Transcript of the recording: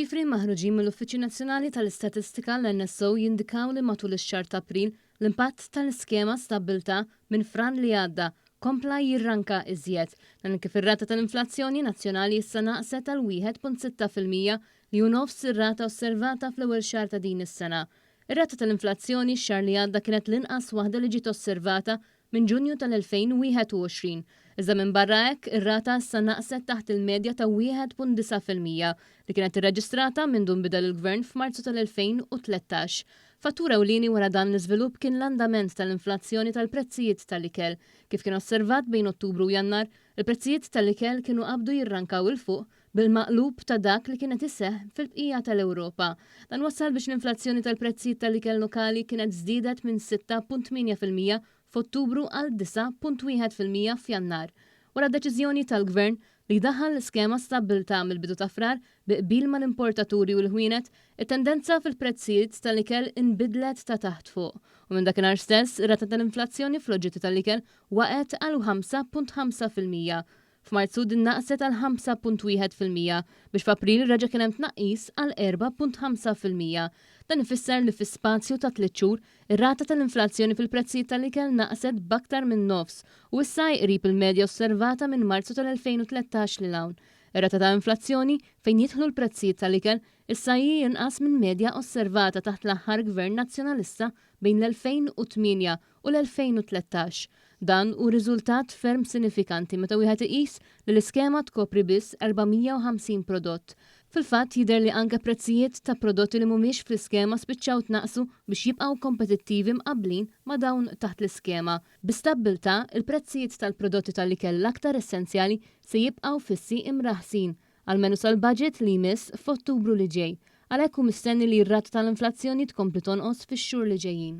Iċ-ċifri maħruġin mill-Uffiċċju Nazzjonali tal-Istatistika, l-NSO, jindikaw li matul ix-xahar ta' April, l-impatt tal-iskema Stabbiltà minn Frar li għadda kompla jirranka iżjed. Dan kif ir-rata tal-inflazzjoni nazzjonali issa naqset għal 1.6% li hu nofs ir-rata osservata fl-ewwel xahar ta' din is-sena. Ir-rata tal-inflazzjoni x-xahar li għadda kienet l-inqas waħda li ġiet osservata minn Ġunju tal-2021. Iżda minbarra hekk, ir-rata issa naqset taħt il-medja ta' 1.9% li kienet irreġistrata mindu nbidel il-Gvern f'Marzu tal-2013. Fattur ewlieni wara dan l-iżvilupp kien l-andament tal-inflazzjoni tal-prezzijiet tal-ikel. Kif kien osservat bejn Ottubru u Jannar, il-prezzijiet tal-ikel kienu qabdu jirrankaw 'il fuq bil-maqlub ta' dak li kien qed iseħħ fil-bqija tal-Ewropa. Dan wassal biex l-inflazzjoni tal-prezzijiet tal-ikel lokali kienet żdiedet minn 6.8% f'Ottubru għal 9.1% f'Jannar. Wara d-deċiżjoni tal-Gvern li jdaħħal l-iskema Stabbiltà mill-bidu ta' Frar bi qbil mal-importaturi u l-ħwienet, it-tendenza fil-prezzijiet tal-ikel inbidlet ta' taħt fuq u minn dakinhar stess ir-rata tal-inflazzjoni fl-oġġetti tal-ikel waqgħet għal 5.5%. F'Marzu din naqset għal 5.1% biex f'April reġa' kien hemm tnaqqis għal 4.5%. Dan ifisser li fi spazju ta' tliet xhur, ir-rata tal-inflazzjoni fil-prezzijiet tal-ikel naqset b'aktar minn nofs u issa hi qrib il-medja osservata minn Marzu tal-2013 lil hawn. Ir-rata ta' inflazzjoni fejn jidħlu l-prezzijiet tal-ikel issa hi inqas minn medja osservata taħt l-aħħar Gvern Nazzjonalista bejn l-2008 u l-2013. Dan hu riżultat ferm sinifikanti meta wieħed iqis li l-iskema tkopri biss 450 prodott. Fil-fatt, jidher li anke prezzijiet ta' prodotti li mhumiex fl-iskema spiċċaw tnaqqsu biex jibqgħu kompetittivi mqabblin ma' dawn taħt l-iskema. Bi stabbiltà, il-prezzijiet tal-prodotti tal-ikel l-aktar essenzjali se jibqgħu fissi imraħħsin, almenu sal-budget li jmiss f'Ottubru li ġej. Għalhekk hu mistenni li r-rata tal-inflazzjoni tkompli tonqos fix-xhur li ġejjin.